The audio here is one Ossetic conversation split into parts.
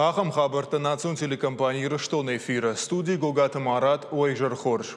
Ахӕм хабӕрттӕ национ телекомпани Ирыстоны эфиры. Студийы Гогаты Марат, уӕ изӕр хорз.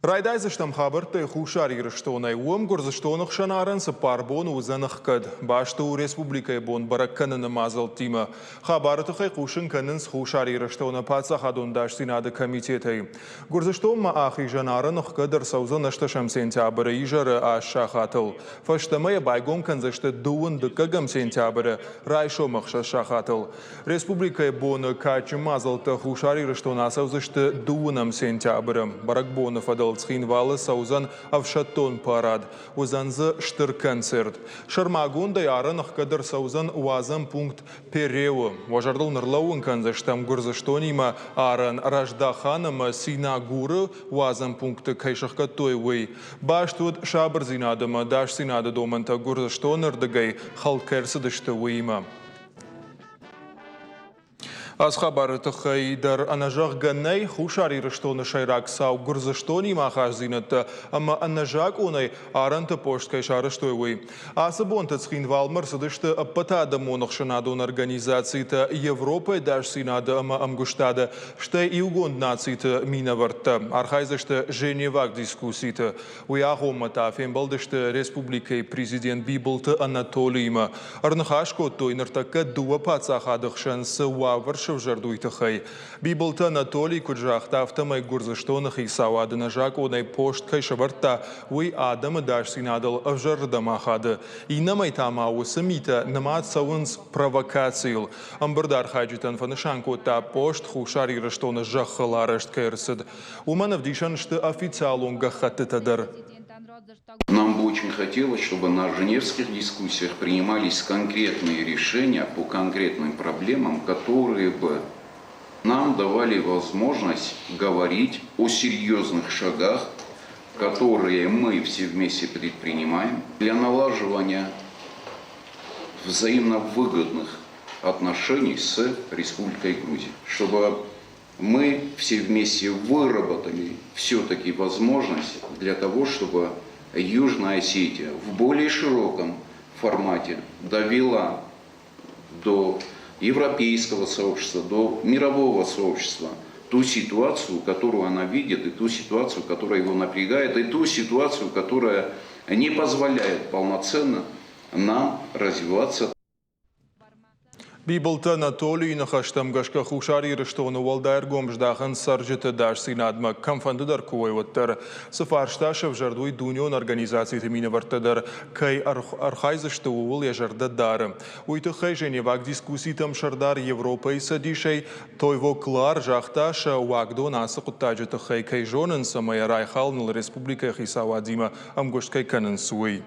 Райдайдзыстӕм хабӕрттӕй Хуссар Ирыстонӕй. Уым Гуырдзыстоны хсӕн арӕн цыппар боны уыдзӕн ӕхгӕд. Баст у республикӕйы бон бӕрӕг кӕныны мадзӕлттимӕ. Хабары тыххӕй хъусын кӕнынц Хуссар Ирыстоны паддзахадон ӕдасдзинады комитетӕй. Гуырдзыстонмӕ ахизӕн арӕн ӕхгӕд ӕрцӕудзӕн ӕстӕсӕм сентябры изӕры аст сахатыл. Фӕстӕмӕ йӕ байгом кӕндзысты дыууын дыккӕгӕм сентябры райсом ӕхсӕз сахатыл. Республикӕйы боны кадджын мадзӕлттӕ Хуссар Ирыстоны ацӕудзысты дыууынӕм сентябры. Бӕрӕгбоны фӕдыл Цхинвалы цӕудзӕн ӕфсӕддон парад, уыдзӕн дзы стыр концерт. Сӕрмагондӕй арӕн ӕхгӕд ӕрцӕудзӕн уадзӕн пункт Переуы. Уӕ зӕрдыл ныллӕууын кӕндзыстӕм Гуырдзыстонимӕ арӕн Раздӕхӕн ӕмӕ Синагуры уадзӕн пункты кӕй сӕхгӕдтой, уый. Баст уыд сабырдзинад ӕмӕ ӕдасдзинады домӕнтӕ Гуырдзыстоны рдыгӕй хӕлд кӕй ӕрцыдысты, уыимӕ. Ацы хабары тыххӕй дӕр ӕнӕзӕгъгӕ нӕй Хуссар Ирыстоны сӕйраг цау Гуырдзыстонимӕ ахастдзинӕдтӕ ӕмӕ ӕнӕзакъонӕй арӕнты пост кӕй сарӕзтой, уый. Ацы бонты Цхинвалмӕ ӕрцыдысты ӕппӕтадӕмон ӕхсӕнадон организацитӕ Европӕйы ӕдасдзинады ӕмӕ ӕмгуыстады, стӕй Иугонд Нациты минӕвӕрттӕ. Архайдзысты Женеваг дискусситы. Уый агъоммӕ та фембӕлдысты республикӕйы президент Бибылты Анатолиимӕ. Ӕрныхас кодтой, ныртӕккӕ дыууӕ паддзахады хсӕн цы уавӕр сӕвзӕрд, уый тыххӕй. Бибылты Анатолий куыд загъта, афтӕмӕй Гуырдзыстоны хицауад ӕнӕзакъонӕй пост кӕй сӕвӕрдта, уый адӕмы ӕдасдзинадыл ӕвзӕрырдӕм ахады. Иннӕмӕй та ма уыцы митӕ нымад цӕуынц провокацийыл. Ӕмбырды архайджытӕн фӕнысан кодта, пост Хуссар Ирыстоны зӕххыл арӕзт кӕй ӕрцыд, Уымӕн ӕвдисӕн сты официалон гӕххӕттытӕ дӕр. Нам бы очень хотелось, чтобы на женевских дискуссиях принимались конкретные решения по конкретным проблемам, которые бы нам давали возможность говорить о серьезных шагах, которые мы все вместе предпринимаем для налаживания взаимно выгодных отношений с Республикой Грузия, чтобы мы все вместе выработали все-таки возможность для того, чтобы Южная Осетия в более широком формате довела до европейского сообщества, до мирового сообщества ту ситуацию, которую она видит, и ту ситуацию, которая его напрягает, и ту ситуацию, которая не позволяет полноценно нам развиваться. Бибылты Анатолийы ныхӕстӕм гӕсгӕ Хуссар Ирыстоны уӕлдай ӕргом здахынц цӕрджыты ӕдасдзинадмӕ, кӕмфӕнды дӕр куы уой, уӕддӕр. Цы фарста сӕвзӕрд, уый дунеон организациты минӕвӕрттӕ дӕр кӕй архайдзысты, ууыл йӕ зӕрдӕ дары. Уый тыххӕй Женеваг дискусситӕм сӕрдар Европӕйы Цӕдисӕй Тойво Клар загъта, сӕ уагдон ацы хъуыддаджы тыххӕй кӕй зонынц ӕмӕ йӕ райхалыныл республикӕйы хицауадимӕ ӕмгуыст кӕй кӕнынц, уый.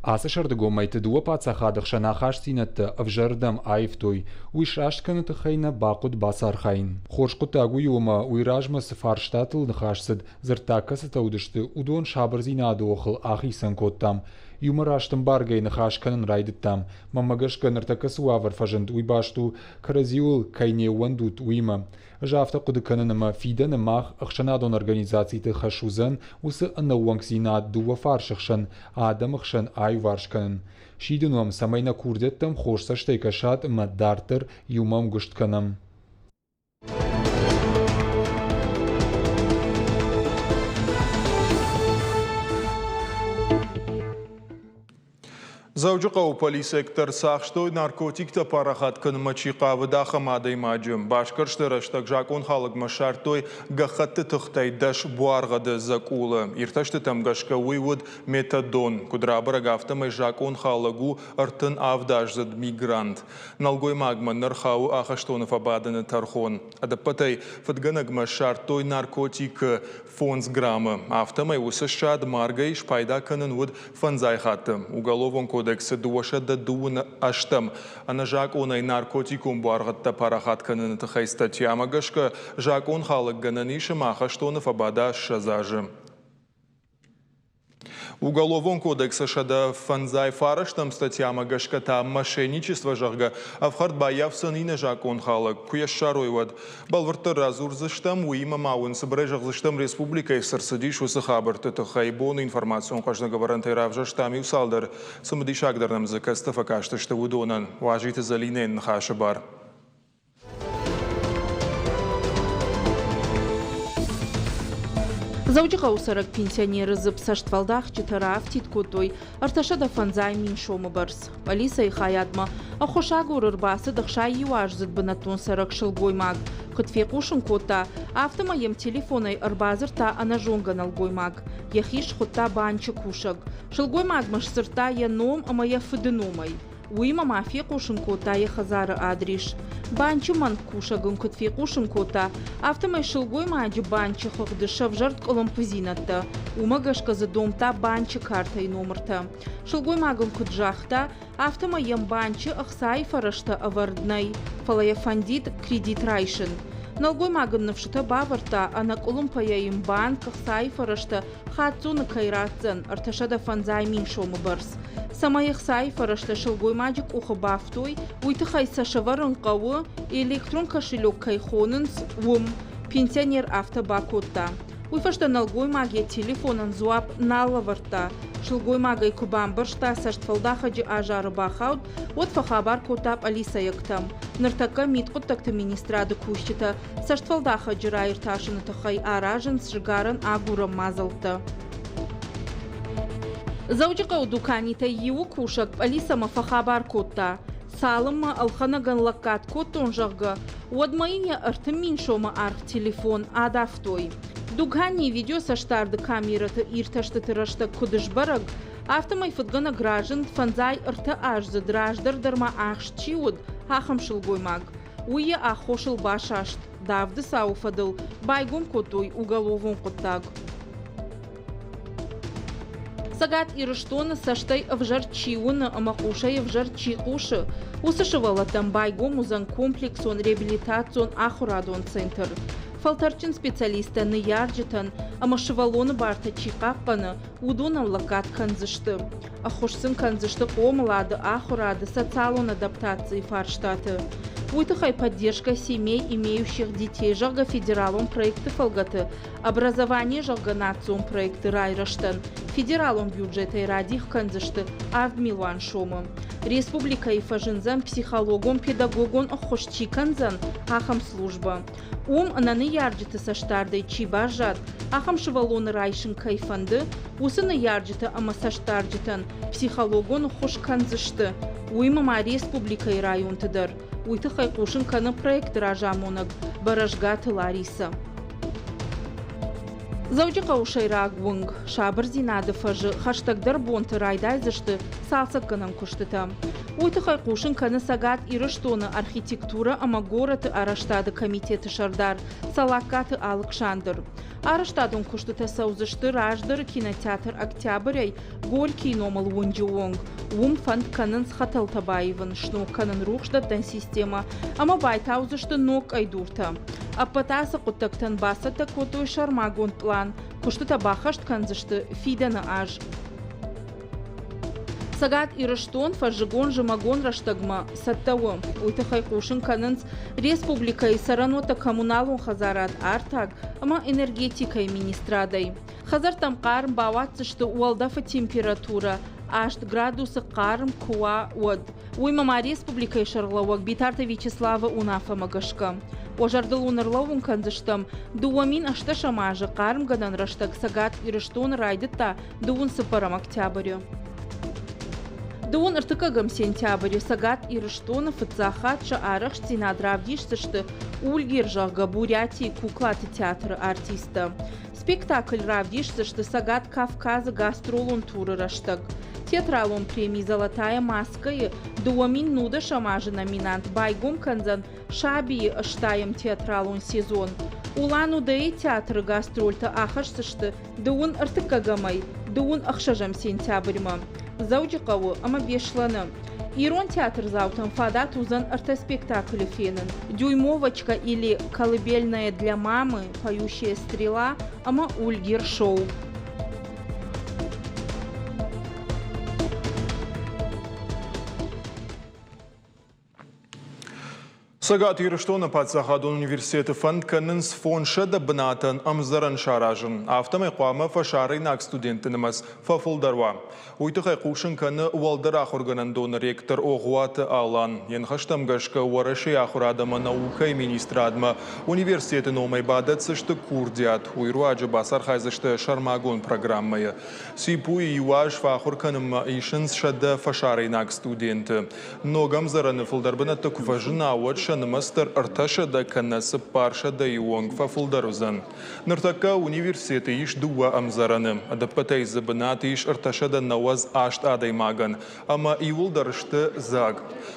Ацы сӕрдыгон мӕйты дыууӕ паддзахады хсӕн ахастдзинӕдтӕ ӕвзӕрырдӕм аивтой, уый сраст кӕныны тыххӕй нӕ бахъуыд бацархайын. Хорз хъуыддаг уый у ӕмӕ уый размӕ цы фарстатыл ныхас цыд, дзырддаг кӕцытӕ уыдысты, уыдон сабырдзинады охыл ахицӕн кодтам. Иумӕ раст ӕмбаргӕйӕ ныхас кӕнын райдыдтам. Мӕнмӕ гӕсгӕ ныртӕккӕ цы уавӕр фӕзынд, уый баст у, кӕрӕдзиуыл кӕй не ууӕндут, уыимӕ. Ӕз афтӕ хъуыды кӕнын ӕмӕ фидӕны мах ӕхсӕнадон организациты хӕс уыдзӕн уыцы ӕнӕууӕнкдзинад дыууӕ фарсы хсӕн, адӕмы хсӕн аиуварс кӕнын. Сидын уӕм, цӕмӕй нӕ курдиӕттӕм хорз цӕстӕй кӕсат ӕмӕ дарддӕр иумӕ ӕмгуыст кӕнӕм. Дзӕуджыхъӕуы полицейӕгтӕ ӕрцахстой наркотиктӕ парахат кӕнынмӕ чи хъавыд, ахӕм адӕймаджы. Басгӕрсты рӕстӕг закъонхалӕгмӕ ссардтой гӕххӕтты тыхтӕй дӕс буаргъӕды дзӕкъулы. Иртӕстытӕм гӕсгӕ уый уыд метадон. Куыд рабӕрӕг, афтӕмӕй закъонхалӕг у 37-аздзыд мигрант. Нӕлгоймагмӕ ныр хауы ахӕстоны фӕбадыны тӕрхон. Ӕдӕппӕтӕй фыдгӕнӕгмӕ ссардтой наркотикы фондз граммы. Афтӕмӕй уыцы ссад маргӕй спайда кӕнын уыд фӕндзай хатты. Уголовон кодексы дыууӕсӕдӕ дыууын ӕстӕм ӕнӕзакъонӕй наркотикон буаргъӕдтӕ парахат кӕныны тыххӕй статьямӕ гӕсгӕ закъонхалӕг гӕнӕн ис ӕмӕ ахӕстоны фӕбада 20 азы. Уголовон кодексы 159-ӕм статьямӕ гӕсгӕ та мошенничество, зӕгъгӕ, ӕфхӕрд баййафдзӕн иннӕ закъонхалӕг, куы йӕ ссарой, уӕд. Бӕлвырддӕр радзурдзыстӕм, уыимӕ ма уын цыбырӕй зӕгъдзыстӕм республикӕйы цы рцыдис, уыцы хабӕртты тыххӕй. Боны информацион хъӕздыгӕвӕрӕнтӕй равзӕрстам иу цалдӕр. Цымыдисагдӕр нӕм дзы кӕцытӕ фӕкастысты, уыдонӕн. Уазиты Зӕлинӕйӕн ныхасы бар. Дзӕуджыхъӕуы цӕрӕг пенсионеры дзыпп цӕстфӕлдахджытӕ раафтид кодтой 305 мин сомы бӕрц. Пъӕлицӕйы хайадмӕ ӕххуысагур ӕрбацыд 61-аздзыд бынӕттон цӕрӕг сылгоймаг. Куыд фехъусын кодта, афтӕмӕй йӕм телефонӕй ӕрбадзырдта ӕнӕзонгӕ нӕлгоймаг. Йӕхи схуыдта банчы кусӕг. Сылгоймагмӕ сдзырдта йӕ ном ӕмӕ йӕ фыды номӕй. Уыимӕ ма фехъусын кодта йӕ хӕдзары адрис. Банчы мӕнг кусӕг ын куыд фехъусын кодта, афтӕмӕй сылгоймаджы банчы хыгъды сӕвзӕрд къуылымпыдзинӕдтӕ. Уымӕ гӕсгӕ дзы домдта банчы картӕйы номыртӕ. Сылгоймаг ын куыд загъта, афтӕмӕй йӕм банчы ӕхцайы фӕрӕзтӕ ӕвӕрд нӕй, фӕлӕ йӕ фӕндид кредит райсын. Нӕлгоймаг ын ныфсытӕ бавӕрдта, ӕнӕкъуылымпыйӕ йын банк ӕхцайы фӕрӕзтӕ хаццоны кӕй ратдзӕн 305 мин сомы бӕрц. Цӕмӕй ӕхцайы фӕрӕзтӕ сылгоймаджы къухы бафтой, уый тыххӕй сӕ сӕвӕрын хъӕуы, электрон кошелек кӕй хонынц, уым. Пенсионер афтӕ бакодта. Уый фӕстӕ нӕлгоймаг йӕ телефонӕн дзуапп нал лӕвӕрдта. Сылгоймаг ӕй куы бамбӕрста, цӕстфӕлдахӕджы азары бахауд, уӕд фӕхабар кодта пъӕлицӕйӕгтӕм. Ныртӕккӕ мидхъуыддӕгты министрады кусджытӕ цӕстфӕлдахӕджы раиртасыны тыххӕй аразынц зыгарӕн агурӕн мадзӕлттӕ. Дзӕуджыхъӕуы дуканитӕй иуы кусӕг пъӕлицӕмӕ фӕхабар кодта, цалынмӕ ӕлхӕнӕгӕн лӕггад кодтон, зӕгъгӕ, уӕдмӕ йын йӕ 30 000 сомы аргъ телефон адавтой. Дуканийы видеоцӕстдарды камерӕты иртӕстыты рӕстӕг куыд сбӕрӕг, афтӕмӕй фыдгӕнӕг разынд 53 аздзыд раздӕр дӕр ма ахст чи уыд, ахӕм сылгоймаг. Уый йӕ аххосыл басаст. Давды цауы фӕдыл байгом кодтой уголовон хъуыддаг. Цӕгат Ирыстоны цӕстӕй ӕвзӕр чи уыны ӕмӕ хъусӕй ӕвзӕр чи хъусы, уыцы сывӕллӕттӕн байгом уыдзӕн комплексон реабилитацион ахуырадон центр. Фӕлтӕрдджын специалисттӕ ныййарджытӕн ӕмӕ сывӕллоны бартӕ чи хъахъхъӕны, уыдонӕн лӕггад кӕндзысты. Ӕххуыс сын кӕндзысты хъомылады, ахуырады, социалон адаптацийы фарстаты. Уый тыххӕй «Поддержка семей, имеющих детей», зӕгъгӕ, федералон проекты фӕлгӕты «Образование», зӕгъгӕ, национ проекты райрӕзтӕн федералон бюджетӕй радих кӕндзысты 7 милуан сомы. Республикӕйы фӕзындзӕн психологон-педагогон ӕххуыс чи кӕндзӕн, ахӕм службӕ. Уым ӕнӕ ныййарджыты цӕстдардӕй чи баззад, ахӕм сывӕллоны райсын кӕй фӕнды, уыцы ныййарджытӕ ӕмӕ цӕстдарджытӕн психологон ӕххуыс кӕндзысты, уыимӕ ма республикӕйы районты дӕр. Уый тыххӕй хъусын кӕны проекты разамонӕг Бӕрӕзгаты Ларисӕ. Дзӕуджыхъӕуы сӕйраг уынг Сабырдзинады фӕзы хӕстӕгдӕр бонты райдайдзысты цалцӕггӕнӕн куыстытӕ. Уый тыххӕй хъусын кӕны Цӕгат Ирыстоны архитектурӕ ӕмӕ горӕты арӕзтады комитеты сӕрдар Салаккаты Алыксандр. Арӕзтадон куыстытӕ цӕудзысты раздӕры кинотеатр «Октябрь-ӕй» Горькийы номыл уынджы онг. Уым фӕнд кӕнынц хӕтӕлтӕ баивын, сног кӕнын рухсдӕттӕн системӕ ӕмӕ байтаудзысты ног къӕйдуртӕ. Ӕппӕт ацы хъуыддӕгтӕн бацӕттӕ кодтой сӕрмагонд пълан. Куыстытӕ баххӕст кӕндзысты фидӕны аз. Цӕгат Ирыстон фӕззыгон-зымӕгон рӕстӕгмӕ цӕттӕ у. Уый тыххӕй хъусын кӕнынц республикӕйы цӕрӕнуӕттӕ-коммуналон хӕдзарад, артаг ӕмӕ энергетикӕйы министрадӕй. Хӕдзӕрттӕм хъарм бауадздзысты уӕлдӕфы температурӕ 8 градусы хъарм куы уа, уӕд. Уыимӕ ма республикӕйы сӕргълӕууӕг Битарты Вячеславы уынаффӕмӕ гӕсгӕ. Уӕ зӕрдыл уын ӕрлӕууын кӕндзыстӕм, 2018 азы хъармгӕнӕн рӕстӕг Цӕгат Ирыстоны райдыдта дыууын цыппӕрӕм октябры. Дыууын ӕртыккӕгӕм сентябры Цӕгат Ирыстоны фыццаг хатт сӕ арӕхстдзинад равдисдзысты Ульгер, зӕгъгӕ, Бурятийы куклаты театры артисттӕ. Спектакль равдисдзысты Цӕгат Кавказы гастролон туры рӕстӕг. Театралон преми «Золотая маска»-йы 2019 азы номинант байгом кӕндзӕн сабийы ӕстайӕм театралон сезон. Улан-Удэйы театры гастрольтӕ ахӕсдзысты дыууын ӕртыккӕгӕмӕй дыууын ӕхсӕзӕм сентябрьмӕ Дзӕуджыхъӕуы ӕмӕ Беслӕны. Ирон театрдзаутӕн фадат уыдзӕн ӕртӕ спектаклы фенын: «Дюймовочка» или «Колыбельная для мамы», «Поющая стрела» ӕмӕ «Ульгир-шоу». Цӕгат Ирыстоны паддзахадон университеты фӕнд кӕнынц 500 бынатӕн ӕмдзӕрӕн саразын. Афтӕмӕй хъуамӕ фӕсарӕйнаг студентты нымӕц фӕфылдӕр уа. Уый тыххӕй хъусын кӕны уӕлдӕр ахуыргӕнӕндоны ректор Огъуаты Алан. Йӕ ныхӕстӕм гӕсгӕ Уӕрӕсейы ахуырад ӕмӕ наукӕйы министрадмӕ университеты номӕй бадӕтдзысты курдиат. Уый руаджы бацархайдзысты сӕрмагонд программӕйы. ЦИПУ-йы иу аз фӕахуыр кӕнынмӕ исынц 100 фӕсарӕйнаг студенты. Ног ӕмдзӕрӕны фылдӕр бынӕттӕ куы фӕзына, уӕд сӕ нымӕц дӕр 300 кӕнӕ 400-йы онг фӕфылдӕр уыдзӕн. Ныртӕккӕ университеты ис дыууӕ ӕмдзӕрӕны. Ӕдӕппӕтӕй дзы бынат ис 398 адӕймагӕн, ӕмӕ иууылдӕр сты дзаг.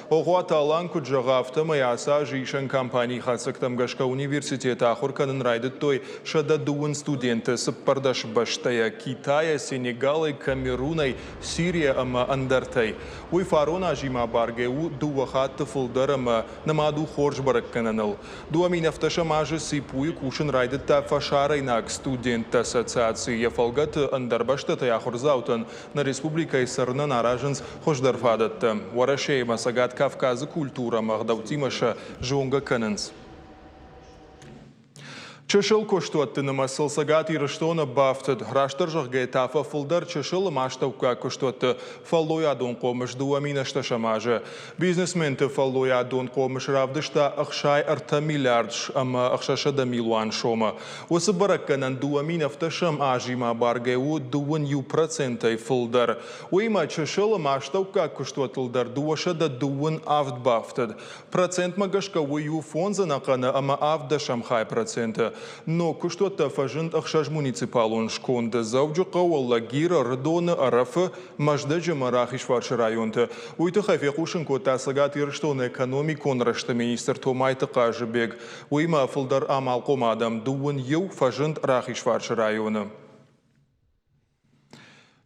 Огъуаты Алан куыд зӕгъы, афтӕмӕй ацы азы исӕн кампанийы хатдзӕгтӕм гӕсгӕ университеты ахуыр кӕнын райдыдтой 130 студенты 14 бӕстӕйӕ – Китайӕ, Сенегалӕй, Камерунӕй, Сирийӕ ӕмӕ ӕндӕртӕй. Уый фарон азимӕ абаргӕ у дыууӕ хатты фылдӕр ӕмӕ нымад у хорз бӕрӕггӕнӕныл. 2017 азы ЦИПУ-йы кусын райдыдта фӕсарӕйнаг студентты ассоциаци. Йӕ фӕлгӕты ӕндӕр бӕстӕтӕй ахуырдзаутӕн нӕ республикӕйы цӕрынӕн аразынц хуыздӕр фадӕттӕ. Уӕрӕсейы ӕмӕ Цӕгат Кавказы культурӕ ӕмӕ ӕгъдӕуттимӕ сӕ зонгӕ кӕнынц. Чысыл куыстуӕтты нымӕцыл Цӕгат Ирыстоны бафтыд. Растдӕр зӕгъгӕйӕ та фӕфылдӕр чысыл ӕмӕ астӕуккаг куыстуӕтты фӕллойадон хъомыс 2008 азы. Бизнесменты фӕллойадон хъомыс равдыста 63 миллиард ӕмӕ 600 милуан сомы. Уыцы бӕрӕггӕнӕн 2008 азимӕ абаргӕ у 21 процентӕй фылдӕр. Уыимӕ чысыл ӕмӕ астӕуккаг куыстуӕттыл дӕр 237 бафтыд. Процентмӕ гӕсгӕ уый у фондз ӕнӕхъӕны ӕмӕ авддӕсӕм хай проценты. Ног куыстуӕттӕ фӕзынд ӕхсӕз муниципалон сконды Дзӕуджыхъӕуы, Лагиры, Ӕрыдоны, Ӕрӕфы, Мӕздӕджы ӕмӕ Рахизфарсы районты. Уый тыххӕй фехъусын кодта Цӕгат Ирыстоны экономикон рӕзты министр Томайты Хъазыбег. Уыимӕ фылдӕр амалхъом адӕм 21 фӕзынд Рахизфарсы районы.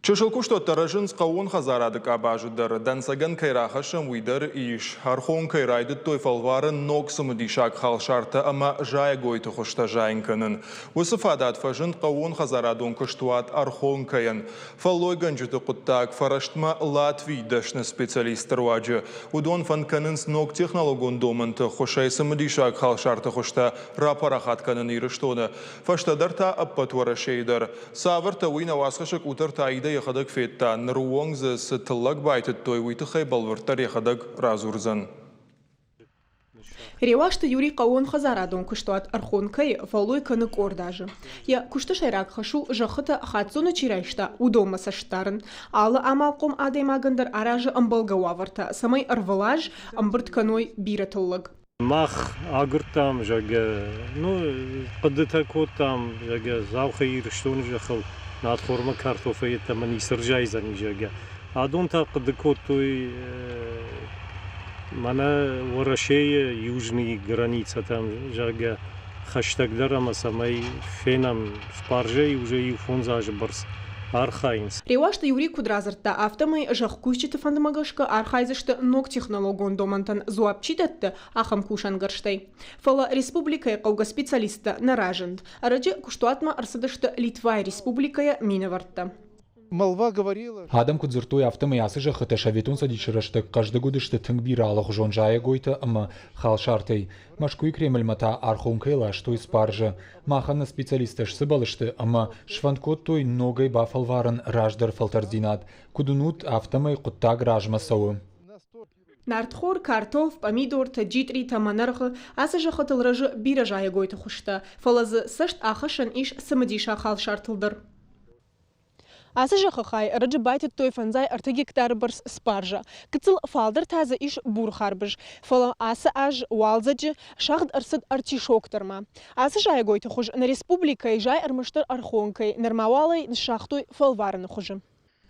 Чысыл куыстуӕттӕ рӕзынц хъӕууон хӕдзарады къабазы дӕр. Дӕнцӕгӕн кӕй рахӕссӕм, уый дӕр ис. Ӕрхонкӕй райдыдтой фӕлварын ног цымыдисаг халсартӕ ӕмӕ зайӕгойты хуызтӕ зайын кӕнын. Уыцы фадат фӕзынд хъӕууонхӕдзарадон куыстуат Ӕрхонкӕйӕн. Фӕллойгӕнджыты хъуыддаг фӕрӕстмӕ Латвийы дӕсны специалистты руаджы. Уыдон фӕнд кӕнынц ног технологон домӕнты ӕххуысӕй цымыдисаг халсарты хуызтӕ рапарахат кӕнын Ирыстоны. Фӕстӕдӕр та ӕппӕт Уӕрӕсейы дӕр. Цавӕртӕ, уый нӕ уацхӕссӕг Къутӕрты Аидӕ йӕхӕдӕг федта. Ныры онг дзы цы тыллӕг байтыдтой, уый тыххӕй бӕлвырддӕр йӕхӕдӕг радзурдзӕн. Реуазты Юрий хъӕууонхӕдзарадон куыстуат Ӕрхонкӕйы фӕллой кӕны къорд азы. Йӕ куысты сӕйраг хӕс у зӕххытӕ хаццоны чи райста, уыдонмӕ цӕст дарын. Алы амалхъом адӕймагӕн дӕр аразы ӕмбӕлгӕ уавӕртӕ, цӕмӕй ӕрвылаз ӕмбырд кӕной бирӕ тыллӕг. Мах агуырдтам, зӕгъгӕ, ну, хъуыдытӕ кодтам, зӕгъгӕ, Дзаухы Ирыстоны зӕххыл надхормӕ картофӕй йеддӕмӕ ницы ӕрзайдзӕни, зӕгъгӕ. Адон та хъуыды кодтой мӕнӕ Уӕрӕсейы южный границӕтӕм, зӕгъгӕ, хӕстӕгдӕр ӕмӕ цӕмӕй фенӕм, спаржӕйы уже иу-фондз азы бӕрц архайынц. Реуазты Юрий куыд радзырдта, афтӕмӕй зӕхкусджыты фӕндмӕ гӕсгӕ архайдзысты ног технологон домӕнтӕн дзуапп чи дӕтты, ахӕм кусӕнгӕрзтӕй. Фӕлӕ республикӕйы хъӕугӕ специалисттӕ нӕ разынд. Ӕрӕджы куыстуатмӕ ӕрцыдысты Литвайы республикӕйы минӕвӕрттӕ. Молва говорила. Адӕм куыд дзырдтой, афтӕмӕй ацы зӕххытӕ Советон Цӕдисы рӕстӕг хъӕздыг уыдысты тынг бирӕ алыхуызон зайӕгойтӕ ӕмӕ халсартӕй. Мӕскуыйы Кремльмӕ та Архонкӕй ластой спаржӕ. Махӕн нӕ специалисттӕ сцыбӕл сты ӕмӕ сфӕнд кодтой ногӕй бафӕлварын раздӕр фӕлтӕрддзинад. Куыд уынут, афтӕмӕй хъуыддаг размӕ цӕуы. Нартхор, картоф, пъамидортӕ, джитъритӕ, мӕнӕргъы ацы зӕххытыл рӕзы бирӕ зайӕгойты хуызтӕ, фӕлӕ дзы цӕст ахӕссӕн ис цымыдисаг халсартыл дӕр. Ацы зӕххы хай ӕрӕджы байтыдтой 53 гектары бӕрц спаржа. Гыццыл фалдӕр та дзы ис бур харбыз. Фӕлӕ ацы аз уалдзӕджы сагъд ӕрцыд артишок дӕр ма. Ацы зайӕгойты хуыз нӕ республикӕйы зайы ӕрмӕстдӕр Ӕрхонкӕй, нырма уал ӕй ныссагътой фӕлварыны хуызы.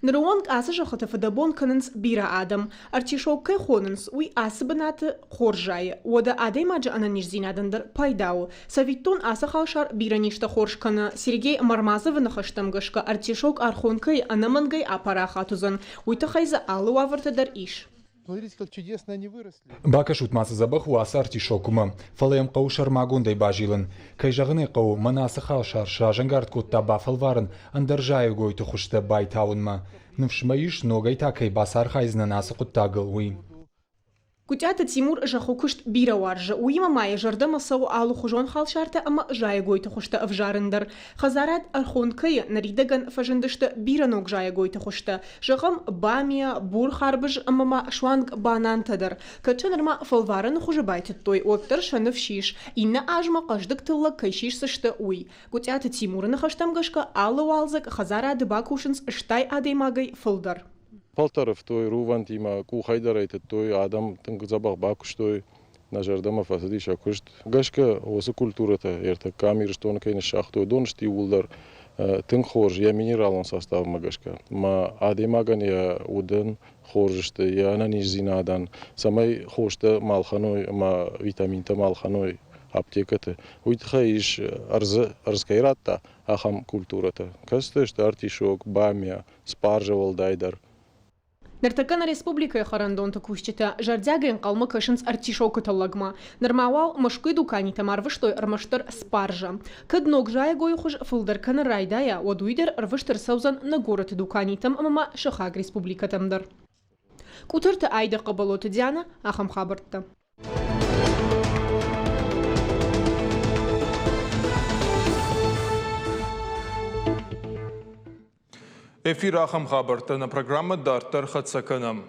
Ныры онг ацы зӕххыты фыдӕбон кӕнынц бирӕ адӕм. Артишок кӕй хонынц, уый ацы бынаты хорз зайы. Уӕдӕ адӕймаджы ӕнӕниздзинадӕн дӕр пайда у. Цӕвиттон, ацы халсар бирӕ низтӕ хорз кӕны. Сергей Мармазовы ныхӕстӕм гӕсгӕ артишок Архонкӕйы ӕнӕмӕнгӕй апарахат уыдзӕн. Уый тыххӕй дзы алы уавӕртӕ дӕр ис. Бакӕсут ма, цы дзӕбӕх у ацы артишок, уымӕ, фӕлӕ йӕм хъӕуы сӕрмагондӕй базилын. Кӕй зӕгъын ӕй хъӕуы, мӕн ацы халсар сразӕнгард кодта бафӕлварын ӕндӕр зайӕгойты хуызтӕ байтауынмӕ. Ныфс мӕ ис, ногӕй та кӕй бацархайдзынӕн ацы хъуыддагыл, уый. Гуытъиаты Тимур зӕххы куыст бирӕ уарзы, уыимӕ ма йӕ зӕрдӕмӕ цӕуы алыхуызон халсартӕ ӕмӕ зайӕгойты хуызтӕ ӕвзарын дӕр. Хӕдзарад Ӕрхонкӕйы ныридӕгӕн фӕзындысты бирӕ ног зайӕгойты хуызтӕ, зӕгъӕм, бамиа, бур харбыз ӕмӕ ма суанг банантӕ дӕр. Кӕд сӕ нырма фӕлварӕны хуызы байтыдтой, уӕддӕр сӕ ныфс ис, иннӕ азмӕ хъӕздыг тыллӕг кӕй сисдзысты, уый. Гуытъиаты Тимуры ныхӕстӕм гӕсгӕ, алы уалдзӕг хӕдзарады бакусынц 60 адӕймагӕй фылдӕр. Фӕлтӕрфтой рувӕнтимӕ, къухӕй дӕр ӕй тыдтой, адӕм тынг дзӕбӕх бакуыстой, нӕ зӕрдӕмӕ фӕцыди сӕ куыст. Гӕсгӕ уыцы культурӕтӕ ӕртӕккӕ ам Ирыстоны кӕй ныссагътой, уыдон сты иууылдӕр тынг хорз йӕ минералон составмӕ гӕсгӕ. Ӕмӕ адӕймагӕн йӕ удӕн хорз сты, йӕ ӕнӕниздзинадӕн, цӕмӕй хостӕ ма лхӕной ӕмӕ витаминтӕ ма лхӕной аптекӕты. Уый тыххӕй ис ӕрдзы, ӕрдз кӕй радта, ахӕм культурӕтӕ. Кӕцытӕ сты артишок, бамия, спаржа уӕлдайдӕр. Ныртӕккӕ нӕ республикӕйы хӕрӕндонты кусджытӕ зӕрдиагӕй ӕнхъӕлмӕ кӕсынц артишокы тыллӕгмӕ. Нырма уал Мӕскуыйы дуканитӕм арвыстой ӕрмӕстдӕр спаржа. Кӕд ног зайӕгойы хуыз фылдӕр кӕнын райдайа, уӕд уый дӕр ӕрвыст ӕрцӕудзӕн нӕ горӕты дуканитӕм ӕмӕ ма сыхаг республикӕтӕм дӕр. Къутӕрты Айда Хъӕбӕлоты Диана, ахӕм хабӕрттӕ. Эфир ахӕм хабӕрттӕ нӕ программӕ дарддӕр хӕццӕ кӕнӕм.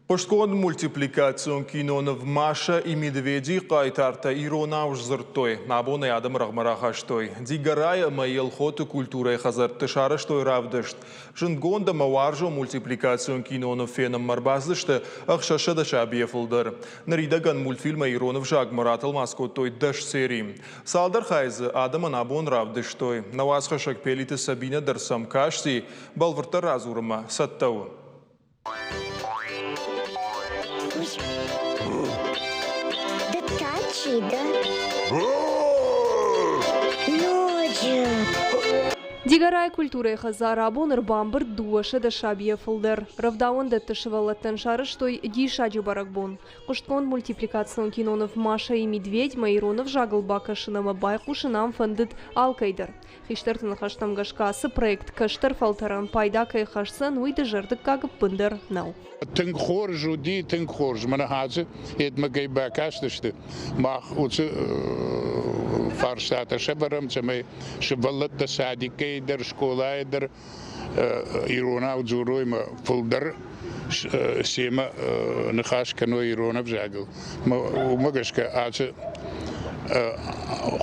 Хъуыстгонд мультипликацион киноныв «Маша и медведи» хъайтартӕ иронау сдзырдтой. Абон ӕй адӕмы рӕгъмӕ рахастой. Дигорайы ӕмӕ Елхоты культурӕйы хӕдзӕртты сарӕзтой равдыст. Зындгонд ӕмӕ уарзон мультипликацион киноныв фенынмӕ ӕрбацыдысты 600 сабийӕ фылдӕр. Ныридӕгӕн мультфильмӕй ирон ӕвзагмӕ ратӕлмац кодтой 10 серийы. Цалдӕр хайы дзы адӕмӕн абон равдыстой. Нӕ уацхӕссӕг Пелиты Сабинӕ дӕр сӕм касти, бӕлвырддӕр радзурынмӕ цӕттӕ у. Ды та чи дӕ? Ноджы! Дигорайы культурӕйы хӕдзар абон ӕрбамбырд 200 сабийӕ фылдӕр. Рӕвдауӕндӕтты сывӕллӕттӕн сарӕзтой диссаджы бӕрӕгбон. Хъуыстгонд мультипликацион киноныв «Маша и медведь»-мӕ ирон ӕвзагыл бакӕсын ӕмӕ байхъусын ам фӕндыд алкӕй дӕр. Хистӕрты ныхӕстӕм гӕсгӕ ацы проект кӕстӕр фӕлтӕрӕн пайда кӕй хӕсдзӕн, уый дызӕрдыггаг ӕппындӕр нӕу. Тынг хорз уыди, тынг хорз. Мӕнӕ ацы йедмӕ кӕй бакастысты, мах уыцы фарстатӕ сӕвӕрӕм, цӕмӕй сывӕллӕттӕ садикӕй дӕр, скъолайы дӕр иронау дзурой ӕмӕ фылдӕр семӕ ныхас кӕной ирон ӕвзагыл. Уымӕ гӕсгӕ ацы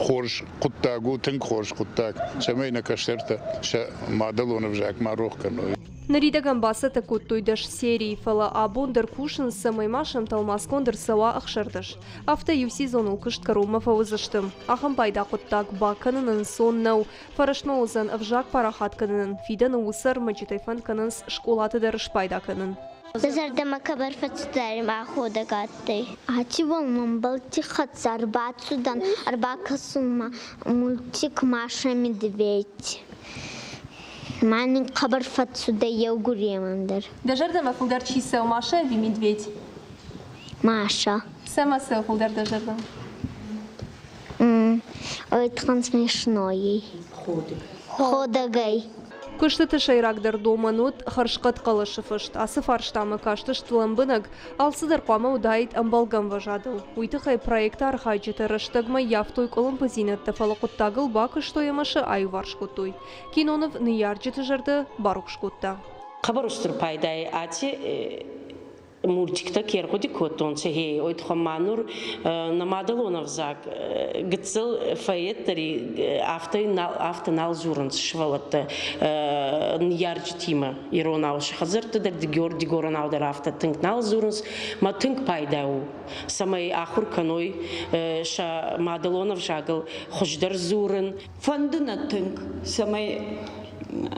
хорз хъуыддаг у, тынг хорз хъуыддаг, цӕмӕй нӕ кӕстӕртӕ сӕ мадӕлон ӕвзаг ма рох кӕной. Ныридӕгӕн бацӕттӕ кодтой 10 серийы, фӕлӕ абон дӕр кусынц, цӕмӕй ма сӕм тӕлмацгонд ӕрцӕуа 16. Афтӕ иу сезоныл куыст кӕронмӕ фӕуыдзысты. Ахӕм пайда хъуыддаг бакӕнын ӕнцон нӕу. Фӕрӕстмӕ уыдзӕн ӕвзаг парахат кӕнынӕн, фидӕны уыцы ӕрмӕджытӕй фӕнд кӕнынц скъолаты дӕр спайда кӕнын. Зӕрдӕмӕ хъӕбӕр фӕццудӕй ма ходӕг адтӕй. Аци бон мӕмбӕлтти хӕццӕ ӕрбацудан ӕрбакӕсунмӕ мультик «Маша и медведь». Ма нин хъӕбӕр фӕццудӕй еугуремӕн дӕр. Дӕ зӕрдӕмӕ фылдӕр чи цӕуы, Маша ӕви Медведь? Маша. Цӕмӕ цӕуы фылдӕр дӕ зӕрдӕмӕ? Ой, смешной. Ходӕгӕй. Куыстыты сӕйрагдӕр домӕн уыд хӕрзхъӕд хъӕлӕсы фыст. Ацы фарстамӕ кастысты лӕмбынӕг, алцыдӕр хъуамӕ уыдаид ӕмбӕлгӕ ӕмвӕзадыл. Уый тыххӕй проекты архайджытӕ рӕстӕгмӕ ййӕфтой къуылымпыдзинӕдтӕ, фӕлӕ хъуыддагыл бакуыстой ӕмӕ сӕ аиуварс кодтой. Киноныв ныййарджыты зӕрдӕ барухс кодта. Хъӕбӕр устур пайдайы аци мультиктӕ ке ргъуди кодтонцӕ, гъе, уой туххӕн ма нур нӕ мадӕлон ӕвзаг гыццыл фӕеддӕри афтӕ нал, афтӕ нал дзурынц сывӕллӕттӕ ныййарджытимӕ иронау сӕ хӕдзӕртты дӕр дигоронау дӕр афтӕ тынг нал дзурынц. Ма тынг пайда у, цӕмӕй ахуыр кӕной сӕ мадӕлон ӕвзагыл хуыздӕр дзурын. Фӕнды нӕ тынг, цӕмӕй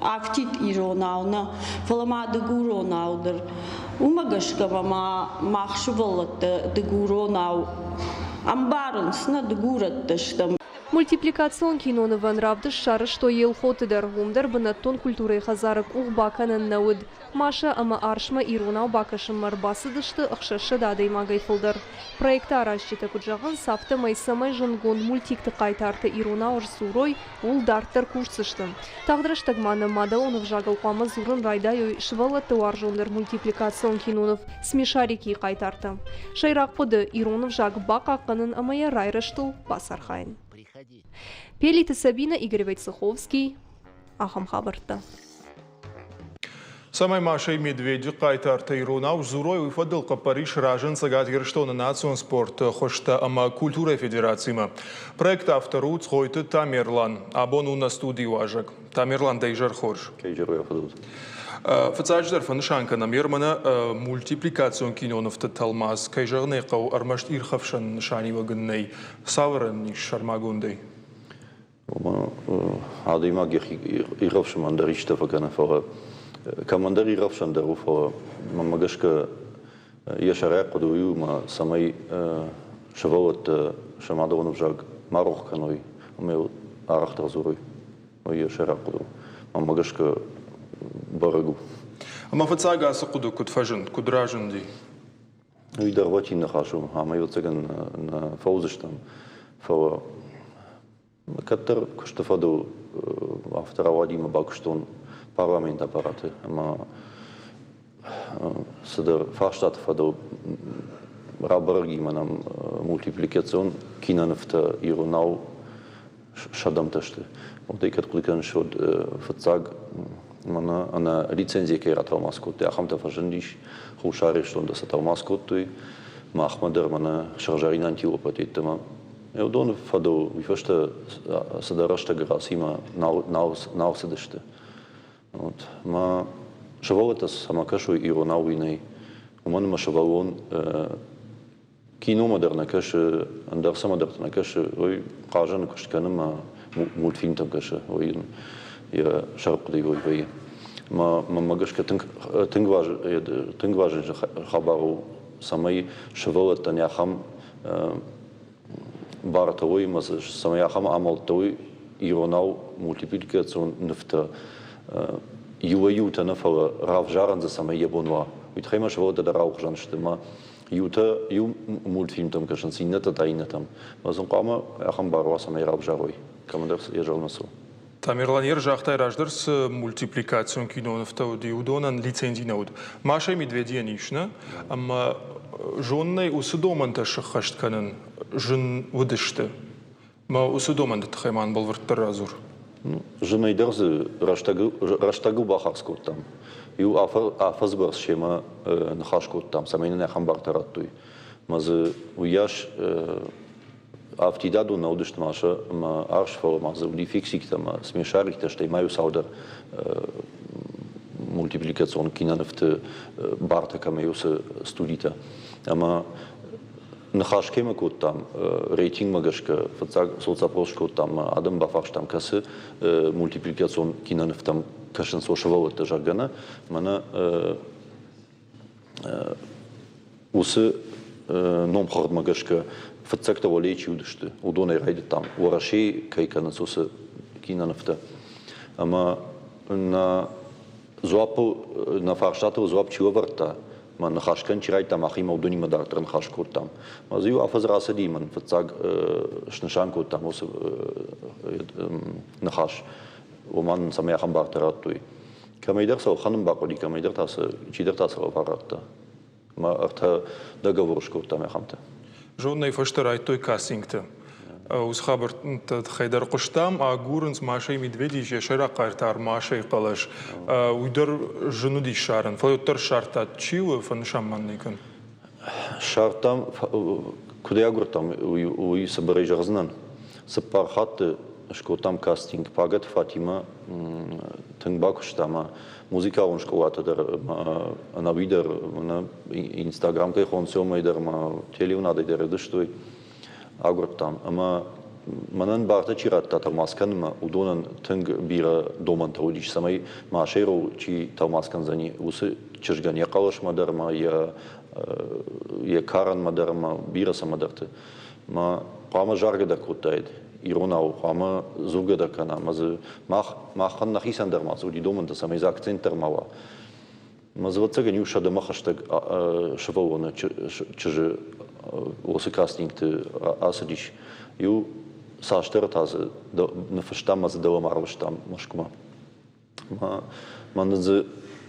афтид иронау нӕ, фӕлӕ ма дыгуронау дӕр. Уымӕ гӕсгӕ ма мах сывӕллӕттӕ дыгуронау ӕмбарынц, нӕ дыгурӕттӕ стӕм. Мультипликацион кинонывӕн равдыст сарӕзтой Елхоты дӕр. Уым дӕр бынӕттон культурӕйы хӕдзары къух бакӕнӕн нӕ уыд. Машӕ ӕмӕ Арсмӕ иронау бакӕсынмӕ ӕрбацыдысты 600 адӕймагӕй фылдӕр. Проекты аразджытӕ куыд зӕгъынц, афтӕмӕй цӕмӕй зындгонд мультикты хъайтартӕ иронау сдзурой, ууыл дарддӕр кусдзысты. Тагъд рӕстӕг ма нӕ мадӕлон ӕвзагыл хъуамӕ дзурын райдайой сывӕллӕтты уарзондӕр мультипликацион киноныв «Смешарики»-йы хъайтартӕ. Сӕйраг хъуыды – ирон ӕвзаг бахъахъхъӕнын ӕмӕ йӕ райрӕзтыл бацархайын. Пелиты Сабинӕ, Игорь Войцеховский. Ахӕм хабӕрттӕ. Цӕмӕй Машӕйы Медведы хъайтартӕ иронау сдзурой, уый фӕдыл хъӕппӕрис рӕзын Цӕгат Ирыстоны национ спорты хуызтӕ ӕмӕ культурӕйы федерацимӕ. Проекты автор у Цгъойты Тамерлан. Абон у нӕ студийы уазӕг. Тамерлан, дӕ изӕр хорз. Изӕр уӕ фӕдыл. Фыццаджыдӕр фӕнысан кӕнӕм, Ерманы мультипликацион кинонывты тӕлмац, кӕй зӕгъын ӕй хъӕуы, ӕрмӕст ирхӕфсӕн нысаниуӕг ын нӕй. Цавӕр ын ис сӕрмагондӕй? Ома адӕймаг йӕхи ирхӕфсынмӕ дӕр исты фӕкӕны, фӕлӕ кӕмӕндӕр ирхӕфсӕн дӕр у, фӕлӕ мӕнмӕ гӕсгӕ йӕ сӕрӕй хъуыды уый у, ӕмӕ цӕмӕй сывӕллӕттӕ сӕ мадӕлон ӕвзаг ма рох кӕной ӕмӕ йыл арӕхдӕр дзурой. Уый йӕ сӕйраг хъуыды у. Мӕнмӕ гӕсгӕ бӕрӕг у. Ӕмӕ фыццаг ацы хъуыды куыд фӕзынд, куыд разынди? Уый дӕргъвӕтин ныхас у, ӕмӕ ӕвӕццӕгӕн нӕ фӕуыдзыстӕм, фӕлӕ Кӕддӕр куысты фӕдыл афтӕ рауади ӕмӕ бакуыстон парламенты аппараты ӕмӕ цыдӕр фарстаты фӕдыл рабӕрӕг и мӕнӕн мультипликацион кинонывтӕ иронау сӕдӕмтӕ сты. Уӕд ӕй кӕд хъуыды кӕныс, уӕд фыццаг мӕнӕ ӕнӕ лицензийӕ кӕй ратӕлмац кодтой, ахӕмтӕ фӕзындис. Хуссар Ирыстон дӕр сӕ тӕлмац кодтой. Махмӕ дӕр мӕнӕ сыгъзӕрин антилопӕ йеддӕмӕ Уыдоны фӕдыл уый фӕстӕ цыдӕр рӕстӕг рацимӕ нал цыдысты. Вот. Мӕ сывӕллӕттӕ цӕмӕ кӕсой иронау, уый нӕй. Уымӕн ӕмӕ сывӕллон киномӕ дӕр нӕ кӕсы, ӕндӕр цӕмӕдӕрты нӕ кӕсы, уый хъазӕны куыст кӕны мӕ мультфильмтӕм кӕсы, уый йын йӕ сӕрхъуыдыйы уый вӕййы. Мӕ мӕнмӕ гӕсгӕ тынг, тынг важный хабар у, цӕмӕй сывӕллӕттӕн ахӕм бартӕ уой ӕмӕ цӕмӕй ахӕм амӕлттӕ уой иронау мультипликацион нывтӕ иуӕй-иутӕ нӕ, фӕлӕ равзарӕн дзы цӕмӕй йӕ бон уа. Уый тыххӕй ма сывӕллӕттӕ дӕр алыхуызӕн сты ӕмӕ иутӕ иу мультфильмтӕм кӕсынц, иннӕтӕ та иннӕтӕм. Ӕмӕ сын хъуамӕ ахӕм бар уа, цӕмӕй равзарой, кӕмӕндӕр йӕ зӕрдӕмӕ цӕуы. Тамерлан Ер загътай, раздӕр цы мультипликацион кинонывтӕ уыди, уыдонӕн лицензи нӕ уыд. Маша Медведийӕн ис, нӕ? Ӕмӕ зонынӕй уыцы домӕнтӕ сыххӕст кӕнын зын уыдысты. Мӕ уыцы домӕнты тыххӕй ма бӕлвырддӕр радзур. Зынӕй дӕр дзы рӕстӕгыл бахардз кодтам. Иу афӕдзы бӕрц семӕ ныхас кодтам, цӕмӕй нын ахӕм бартӕ радтой. Мӕ дзы уыйас Афтидадон нӕ уыдысты ма сӕ ӕмӕ арс, фӕлӕ ма дзы уыди фиксиктӕ ӕмӕ смешариктӕ, стӕй ма иу цалдӕр мультипликацион кинонывты бартӕ кӕмӕ уыцы студитӕ. Ӕмӕ ныхас кемӕ кодтам, рейтингмӕ гӕсгӕ фыццаг соцопрос кодтам ӕмӕ адӕм бафарстам, кӕцы мультипликацион кинонывтӕм кӕсынц уӕ сывӕллӕттӕ, зӕгъгӕ, нӕ. Мӕнӕ Уыцы номхыгъдмӕ гӕсгӕ фыццӕгтӕ уӕлейы чи уыдысты, уыдонӕй райдыдтам, Уӕрӕсейы кӕй кӕнынц, уыцы кинонывтӕ. Ӕмӕ нӕ дзуаппыл, нӕ фарстатыл дзуапп чи лӕвӕрдта, мӕ ныхас кӕнын чи райдыдта, махимӕ уыдонимӕ дарддӕр ныхас кодтам. Ӕмӕ дзы иу афӕдз рацыди, мӕн фыццаг снысан кодтам уыцы ныхас, уымӕн цӕмӕй ахӕм бартӕ радтой. Кӕмӕйдӕр сӕ ӕлхӕнын бахъуыди, кӕмӕйдӕр та сӕ чидӕр та сӕ лӕвар радта. Мӕ ӕртӕ договор скодтам ахӕмтӕ. Зоннӕй фӕстӕ райдтой кастингты. Уыцы хабӕрттӕ тыххӕй дӕр хъуыстам, агурынц Машӕйы Медведи йӕ сӕйраг хъайтар Машӕйы хъӕлӕс. Уый дӕр зын уыди ссарын, фӕлӕ уӕддӕр ссардта, чи у, фӕнысан ма нын кӕн. Ссардтам, куыд ӕй агуырдтам, уый цыбырӕй зӕгъдзынӕн. Цыппар хатты скодтам кастинг. Пагӕты Фатимӕ тынг бакуыста ӕмӕ музыкалон скъолатӕ дӕр ӕнӕуи дӕр Инстаграм кӕй хонынц, уымӕй дӕр ӕмӕ телеуынадӕй дӕр ӕвдыстой, агуырдтам. Ӕмӕ мӕнӕн бартӕ чи радта тӕлмац кӕнынмӕ, уыдонӕн тынг бирӕ домӕнтӕ уыдис, цӕмӕй Машерыл чи тӕлмац кӕндзӕни, уыцы чызгӕн йӕ хъӕлӕсмӕ дӕр ӕмӕ йӕ карӕнмӕ дӕр ӕмӕ бирӕ цӕмӕдӕрты. Мӕ хъуамӕ заргӕ дӕр кодтаид. Иронау хъуамӕ дзургӕ дӕр кӕна ӕмӕ дзы мах, махӕн нӕхицӕн дӕр ма цы уыди домӕнтӕ, цӕмӕй дзы акцент дӕр ма уа. Мӕ дзы ӕвӕццӕгӕн иу сӕдӕмӕ хӕстӕг сывӕллоны чызджы уыцы кастингты ацыдис. Иу цасдӕр та дзы ныффыстам ӕмӕ дзы дӕуӕм арвыстам Мӕскуымӕ. Мӕ нын дзы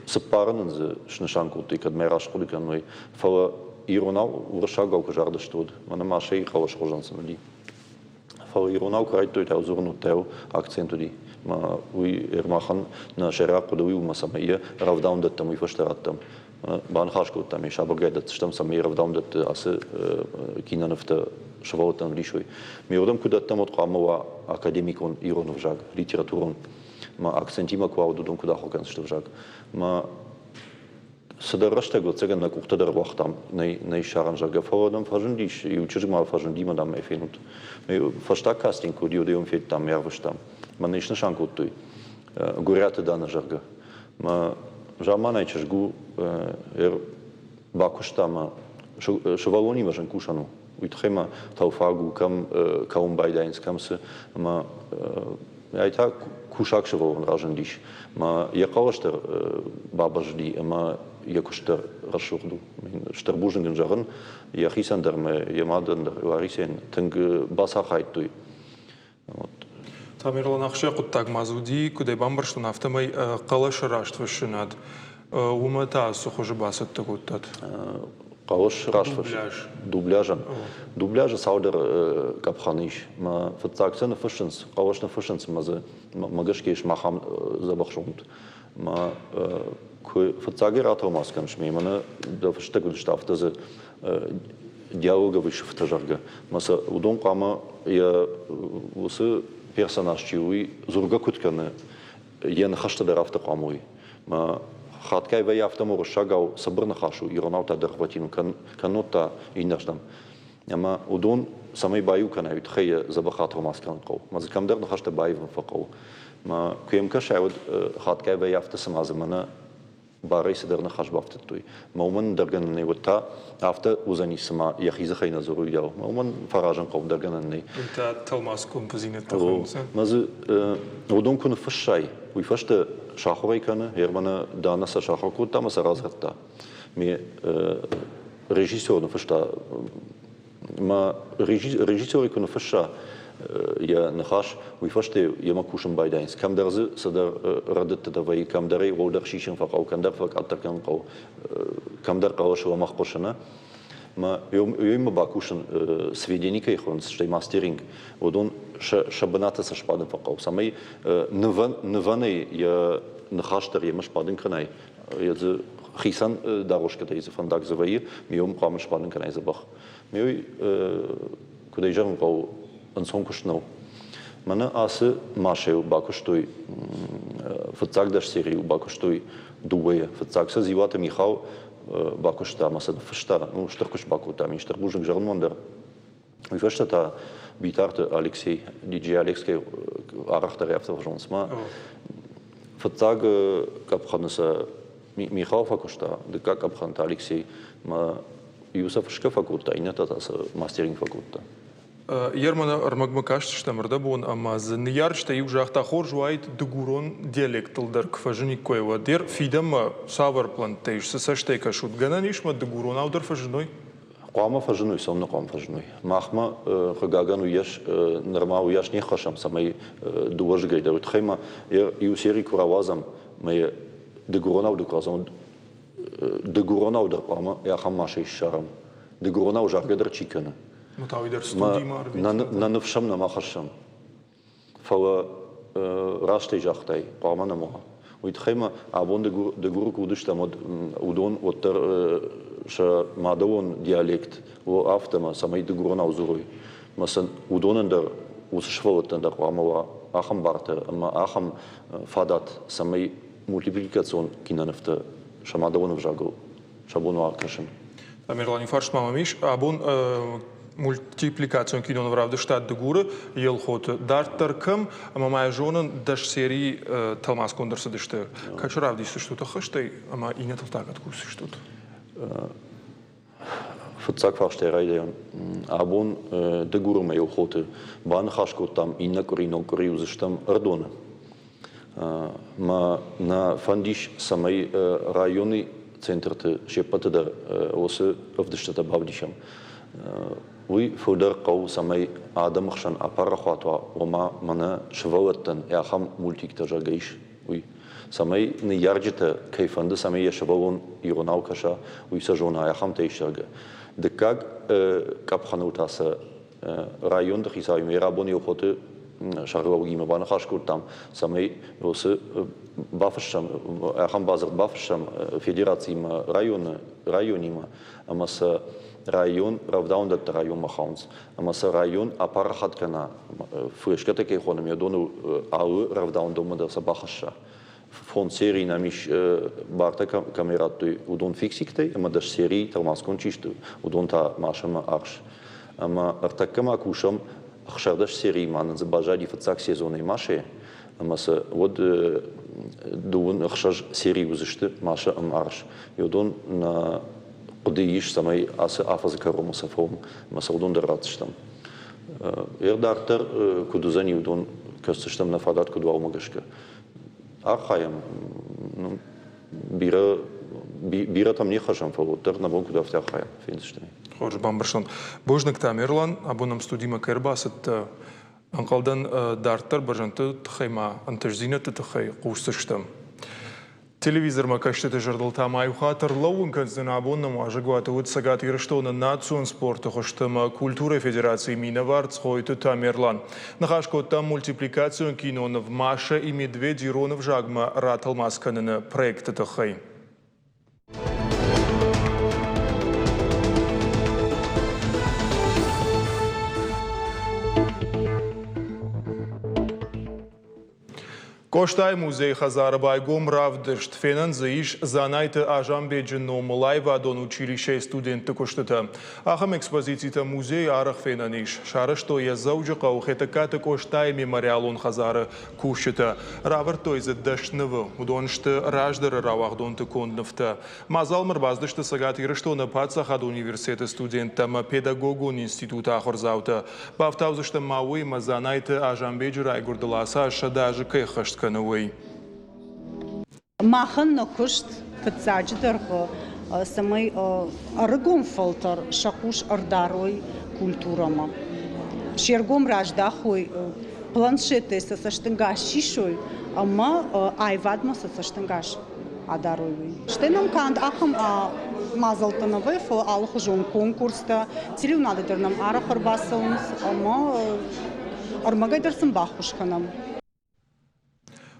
цыппары нын дзы снысан кодтой, кӕд мӕ раст хъуыды кӕной. Фӕлӕ иронау, уырыссагау куы загъдысты, уӕд мӕнӕ Машӕйы хъӕлӕсы хуызӕн сын уыди. Фӕлӕ иронау куы райдыдтой, та дзурын уыдтӕ акцент уыди. Мӕ уый Ермахан нӕ сӕйраг хъуыды уый у, мӕ цӕмӕй йӕ рӕвдауӕндӕттӕм уый фӕстӕ раттӕм. Баныхас кодтам, йӕ сабыргай дӕтдзыстӕм, цӕмӕй рӕвдауӕндӕтты ацы кинонывтӕ сывӕллӕттӕн ӕвдисой. Ме уырдӕм куы дӕттӕм, уӕд хъуамӕ уа академикон ирон ӕвзаг, литературон. Мӕ акцентимӕ куы уа, уыдон куыд ахуыр кӕндзысты ӕвзаг. Мӕ Цыдӕр рӕстӕг, ӕвӕццӕгӕн, нӕ къухтӕ дӕр уагътам, нӕ ссарӕн, зӕгъгӕ, фӕлӕ нӕм фӕзындис, иу чызг ма фӕзынди ӕмӕ, дам, ӕй фенут. Фӕстаг кастинг куы уыди, уӕд ӕй уым федтам, ӕрвыстам. Мӕн ӕй снысан кодтой горӕты Дана, зӕгъгӕ. Мӕ заманай чызг у, бакуыста мӕ сывӕллонимӕ зын кусӕн у. Уый тыххӕй ма тӕлфаг у, кӕм кӕуын байдайынц, кӕм цы. Ӕмӕ Ай та кусаг сывӕллон разындис. Мӕ йӕ хъӕлӕс дӕр бабӕззыди ӕмӕ йӕ куыст дӕр рӕсугъд у. Стыр бузныг ын зӕгъын, йӕхицӕн дӕр ӕмӕ йӕ мадӕн дӕр Ларисӕйӕн тынг бацархайдтой. Тамерлан, ахсджиаг хъуыддаг ма дзы уыди, куыд ӕй бамбӕрстон, афтӕмӕй хъӕлӕсы растфыссынад. Уымӕ та цы хуызы бацӕттӕ кодтат? Хъӕлӕс растфысс. Дубляжӕн. Дубляжы цалдӕр къӕпхӕны ис. Мӕ фыццаг сӕ ныффыссынц, хъӕлӕс ныффыссынц ӕмӕ дзы мӕ гӕсгӕ ис махӕм дзӕбӕх зонд. Мӕ куы фыццагӕй ратӕлмац кӕныс ме мӕнӕ дӕ фыстӕг уыдысты, афтӕ дзы диалоговый сыфтӕ, зӕгъгӕ. Мӕ сӕ уыдон хъуамӕ йӕ уыцы персонаж чи у, уый дзургӕ куыд кӕны, йӕ ныхӕстӕ дӕр афтӕ хъуамӕ уой. Мӕ хатгай вӕййы афтӕ уырыссагау цыбыр ныхас у, иронау та дӕргъвӕтин у, кӕннод та иннӕрдӕм. Ӕмӕ уыдон цӕмӕй баиу кӕнай, уый тыххӕй йӕ дзӕбӕх атӕлмац кӕнын хъӕуы. Мӕ дзы кӕмдӕр ныхӕстӕ баивын фӕхъӕуы. Мӕ куы йӕм кӕсай, уӕд хатгай вӕййы афтӕ, цыма дзы мӕнӕ барӕй цыдӕр ныхас бафтыдтой. Мӕ уымӕн ӕндӕр гӕнӕн нӕй, уӕд та афтӕ уыдзӕни, цыма йӕхи дзыхӕй нӕ дзуры, уыйау. Мӕ уымӕн фӕразын хъӕуы, ӕндӕр гӕнӕн нӕй. Уый та тӕлмацгонд дзинӕдтӕ хуыйнынц. Мӕ дзы уыдон куы ныффыссай, уый фӕстӕ сахуыр ӕй кӕны, Германы Дана сӕ сахуыр кодта ӕмӕ сӕ радзырдта. Ме режиссер ныффыста Мӕ режиссеры куы ныффысса йӕ ныхас, уый фӕстӕ йемӕ кусын байдайынц. Кӕмдӕр дзы цыдӕр рӕдыдтытӕ вӕййы, кӕмдӕр ӕй уӕлдӕр сисын фӕхъӕуы, кӕмдӕр фӕкъаддӕр кӕнын хъӕуы, кӕмдӕр хъӕлӕсы лӕмӕгъ хъуысы, нӕ? Мӕ йемӕ бакусын сведени кӕй хуынынц, стӕй мастеринг, уыдон сӕ бынаты сӕ сбадын фӕхъӕуы, цӕмӕй нывӕнӕй йӕ ныхас дӕр йемӕ сбадын кӕнай, йӕ дзы хицӕн дароскӕтӕй дзы фӕндаг дзы вӕййы, ме уым хъуамӕ сбадын кӕнай дзӕбӕх. Ме уый, куыд ӕй зӕгъын хъӕуы, ӕнцон куыст нӕу. Мӕнӕ ацы Машӕйыл бакуыстой, фыццаг дӕс серийыл бакуыстой дыууӕйӕ. Фыццаг сӕ Дзиуаты Михал бакуыста ӕмӕ сӕ ныффыста, ну, стыр куыст бакодта, стыр бузныг зӕгъын дӕр. Уый фӕстӕ та Битарты Алексей, диджей Алекскӕй арӕхдӕр афтӕ фӕзонынц ма. Фыццаг къӕпхӕны сӕ Михал фӕкуыста, дыккаг къӕпхӕн та Алексей. Мӕ иу сӕ фысгӕ фӕкодта, иннӕтӕ та сӕ мастеринг фӕкодта. Ерманы ӕрмӕгмӕ кастыстӕм ӕрдӕбон ӕмӕ дзы ныййарджытӕ иу загъта, хорз уаид дыгурон диалектыл дӕр куы фӕзыниккой, уӕд дӕр фидӕнмӕ цавӕр плӕнттӕ ис, цы цӕстӕй кӕсут? Гӕнӕн ис, мӕ дыгуронау дӕр фӕзыной? Хъуамӕ фӕзыной, цӕуылнӕ хъуамӕ фӕзыной? Махмӕ, хъыгагӕн, уыйас нырма уыйас не ххӕссӕм, цӕмӕй дыууӕзыгӕй дӕр. Уый тыххӕй ма иу сери куы рауадзӕм, мӕ йӕ дыгуронау дӕр куы рауадзӕм, дыгуронау дӕр хъуамӕ ахӕм массӕ ссарӕм. Дыгуронау заргӕ дӕр чи кӕны. Ну та уый дӕр студимӕ арвитын. Нӕ ныфс ӕм нӕма хӕссӕм. Фӕлӕ растӕй загътай, хъуамӕ нӕм уа. Уый тыххӕй ма абон Дыгуры куы уыдыстӕм, уӕд уыдон уӕддӕр сӕ мадӕлон диалект афтӕ ӕмӕ цӕмӕй дыгуронау дзурой. Мӕ сын уыдонӕн дӕр, уыцы сывӕллӕттӕн дӕр хъуамӕ уа ахӕм бартӕ ӕмӕ ахӕм фадат, цӕмӕй мультипликацион кинонывтӕ сӕ мадӕлон ӕвзагыл сӕ бон уа кӕсын. Тамерлани, фарст ма мӕм ис. Абон мультипликацион киноныв равдыста Дыгуры Елхоты. Дарддӕр кӕм ӕмӕ ма зонын, дӕс серийы тӕлмацгонд ӕрцыдысты. Кӕцы равдисдзыстут ӕххӕстӕй ӕмӕ иннӕтыл та кӕд кусдзыстут? Фыццаг фарстӕй райдайӕм. Абон Дыгуры Елхоты баныхас кодтам, иннӕ къуыри ног къуыри уыдзыстӕм Ӕрыдоны. Мӕ нӕ фӕнд ис, цӕмӕй районы центрты се ппӕты дӕр уыцы ӕвдыстытӕ бавдисӕм. Уый фылдӕр хъӕуы, цӕмӕй адӕмы хсӕн апарахуат уа, ома мӕнӕ сывӕллӕттӕн ахӕм мультиктӕ зӕгъгӕ ис, уый. Цӕмӕй ныййарджытӕ кӕй фӕнды, цӕмӕй йӕ сывӕллон иронау кӕса, уый сӕ зона, ахӕмтӕ ис, зӕгъгӕ. Дыккаг къӕпхӕныл та сӕ районты хицауимӕ йӕ рабон Елхоты сӕргълӕууӕгимӕ баныхас кодтам, цӕмӕй уыцы бафыссӕм, ахӕм бадзырд бафыссӕм федерациимӕ, районы, районимӕ, ӕмӕ сӕ район рӕвдауӕндӕтты районмӕ хауынц, ӕмӕ сӕ район апарахат кӕна, флешкӕтӕ кӕй хонӕм, уыдоны алы рӕвдауӕндонмӕ дӕр сӕ бахӕсса. Фонд серий нӕм ис бартӕ кӕмӕй радтой, уыдон фиксиктӕй, ӕмӕ дӕс серий тӕлмацгонд чи сты, уыдон та Машӕмӕ арс. Ӕмӕ ӕртӕккӕ ма кусӕм 16 серийы ма нын дзы баззади фыццаг сезонӕй Машӕйы, ӕмӕ сӕ уӕд дыууын ӕхсӕз серийы уыдзысты Маша ӕмӕ Арс. Уыдон нӕ хъуыды ис, цӕмӕй ацы афӕдзы кӕронмӕ сӕ фӕуӕм ӕмӕ сӕ уыдон дӕр ратдзыстӕм. Ӕр дарддӕр куыд уыдзӕни, уыдон кӕсдзыстӕм нӕ фадат куыд уа, уымӕ гӕсгӕ. Архайӕм, бирӕ бирӕтӕм не ххӕссӕм, фӕлӕ уӕддӕр нӕ бон куыд афтӕ архайӕм, фендзыстӕм. Хорз, бамбӕрстон. Бузныг, Тамерлан, абон нӕм студимӕ кӕй ӕрбацыдтӕ. Ӕнхъӕлдӕн, дарддӕр бӕрзӕндты тыххӕй ма ӕнтыстдзинӕдты тыххӕй хъусдзыстӕм. Телевизормӕ кӕсджыты зӕрдыл та ма иу хатт ӕрлӕууын кӕндзӕн, абон нӕм уазӕгуаты уыд Цӕгат Ирыстоны национ спорты хуызты ӕмӕ культурӕйы федерацийы минӕвар Цгъойты Тамерлан. Ныхас кодтам мультипликацион киноныв «Маша и медведь» ирон ӕвзагмӕ ратӕлмац кӕныны проекты тыххӕй. Къостайы музейы хӕдзары байгом равдыст. Фенӕн дзы ис Дзанайты Азамбеджы номыл аивадон училищӕйы студентты куыстытӕ. Ахӕм экспозицитӕ музейы арӕх фенӕн ис. Сарӕзтой йӕ Дзӕуджыхъӕуы Хетӕгкаты Къостайы мемориалон хӕдзары кусджытӕ. Равӕрдтой дзы дӕс нывы. Уыдон сты раздӕры рауагъдонты конд нывтӕ. Мадзалмӕ ӕрбацыдысты Цӕгат Ирыстоны паддзахадон университеты студенттӕ ӕмӕ педагогон институты ахуырдзаутӕ. Бафтаудзыстӕм ма уый, ӕмӕ Дзанайты Азамбеджы райгуырдыл ацы аз 100 азы кӕй ӕххӕст кӕны, уый. Махӕн нӕ куыст фыццаджыдӕр, цӕмӕй ӕрыгон фӕлтӕр сӕ хъус ӕрдарой культурӕмӕ, се ргом раздахой, планшеттӕй сӕ цӕстӕнгас сисой ӕмӕ аивадмӕ сӕ цӕстӕнгас адарой, уый. Стӕй нӕм канд ахӕм мадзӕлттӕ нӕ вӕййы, фӕлӕ алыхуызон конкурстӕ, телеуынады дӕр нӕм арӕх ӕрбацӕуынц ӕмӕ ӕрмӕгӕй дӕр сын баххуыс кӕнӕм.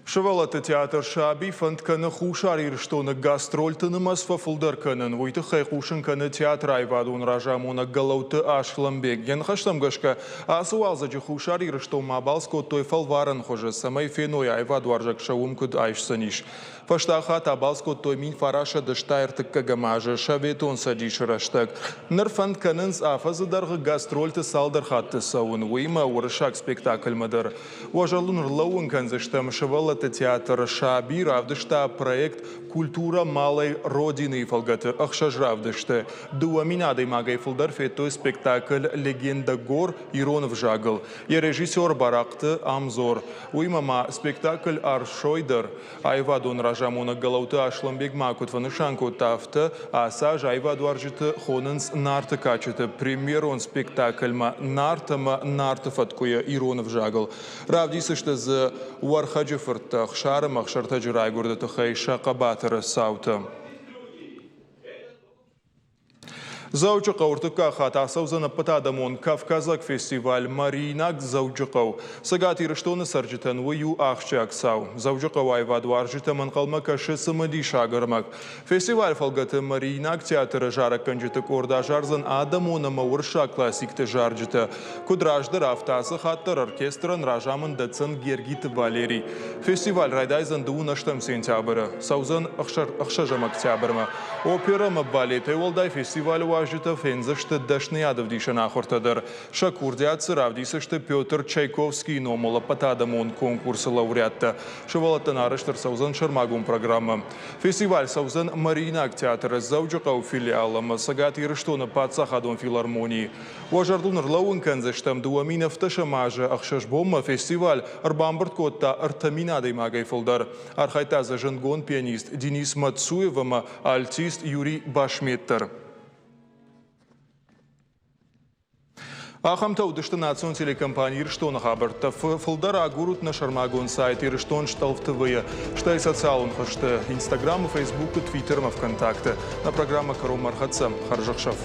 Сывӕллӕтты театр «Саби» фӕнд кӕны Хуссар Ирыстоны гастрольты нымӕц фӕфылдӕр кӕнын. Уый тыххӕй хъусын кӕны театры аивадон разамонӕг Гӕлӕуты Аслӕнбег. Йӕ ныхӕстӕм гӕсгӕ, ацы уалдзӕджы Хуссар Ирыстонмӕ абалц кодтой фӕлварӕн хуызы, цӕмӕй феной аивадуарзӕг сӕ уым куыд айсдзӕнис. Фӕстаг хатт абалц кодтой 1983 азы Советон Цӕдисы рӕстӕг. Ныр фӕнд кӕнынц афӕдзы дӕргъы гастрольты цалдӕр хатты цӕуын, уыимӕ уырыссаг спектакльмӕ дӕр. Уӕ зӕрдыл ӕрлӕууын кӕндзыстӕм, сывӕллӕтты театр «Саби» равдыста проект «Культура малой Родины»-йы фӕлгӕты ӕхсӕз равдысты. 2000 адӕймагӕй фылдӕр федтой спектакль «Легенда гор» ирон ӕвзагыл. Йӕ режиссер Барахъты Ӕмзор. Уыимӕ ма спектакль «Арсой» дӕр. Аивадон разамонӕг Гӕлӕуты Аслӕнбег ма куыд фӕнысан кодта, афтӕ ацы аз аивадуарзджыты хонынц Нарты кадджыты премьерон спектакльмӕ «Нарт ӕмӕ Нарты фӕткъуы» ирон ӕвзагыл. Равдисдзысты дзы Уӕрхӕджы фырттӕ Ӕхсар ӕмӕ Ӕхсӕртӕджы райгуырды тыххӕй сӕ хъӕбатыры цаутӕ. Дзӕуджыхъӕуы ӕртыккаг хатт ацӕудзӕн ӕппӕтадӕмон кавказаг фестиваль «Мариинаг Дзӕуджыхъӕу». Цӕгат Ирыстоны цӕрджытӕн уый у ахсджиаг цау. Дзӕуджыхъӕуы аивадуарзджытӕм ӕнхъӕлмӕ кӕсы цымыдисаг ӕрмӕг. Фестивалы фӕлгӕты Мариинаг театры зарӕггӕнджыты къорд азардзӕн адӕмон ӕмӕ уырыссаг классикты зарджытӕ. Куыд раздӕр, афтӕ ацы хатт дӕр оркестрӕн разамынд дӕтдзӕн Гергиты Валерий. Фестиваль райдайдзӕн дыууын ӕстӕм сентябры, цӕудзӕн ӕхсӕзӕм октябрмӕ. Оперӕ ӕмӕ балетӕй уӕлдай фестивалы уазджытӕ. Уазджытӕ фендзысты дӕсныйадӕвдисӕн ахуыртӕ дӕр. Сӕ курдиат дзы равдисдзысты Петр Чайковскийы номыл ӕппӕтадӕмон конкурсы лауреаттӕ. Сывӕллӕттӕн арӕзт ӕрцӕудзӕн сӕрмагонд программӕ. Фестиваль цӕудзӕн Мариинаг театры Дзӕуджыхъӕуы филиал ӕмӕ Цӕгат Ирыстоны паддзахадон филармонийы. Уӕ зӕрдыл ныллӕууын кӕндзыстӕм, 2017 азы ӕхсӕз бонмӕ фестиваль ӕрбамбырд кодта 3000 адӕймагӕй фылдӕр. Архайдта дзы зындгонд пианист Денис Мацуев ӕмӕ альтист Юрий Башмет дӕр. Ахӕмтӕ уыдысты национ телекомпани Ирыстоны хабӕрттӕ. Фылдӕр агурут нӕ сӕрмагонд сайт Ирыстон Стъалф ТВ-йы, стӕй социалон хызты Инстаграмы, Фейсбукы, Твиттеры ӕмӕ ВКонтакты. Нӕ программӕ кӕронмӕ ӕрхӕццӕ. Хӕрзӕхсӕв!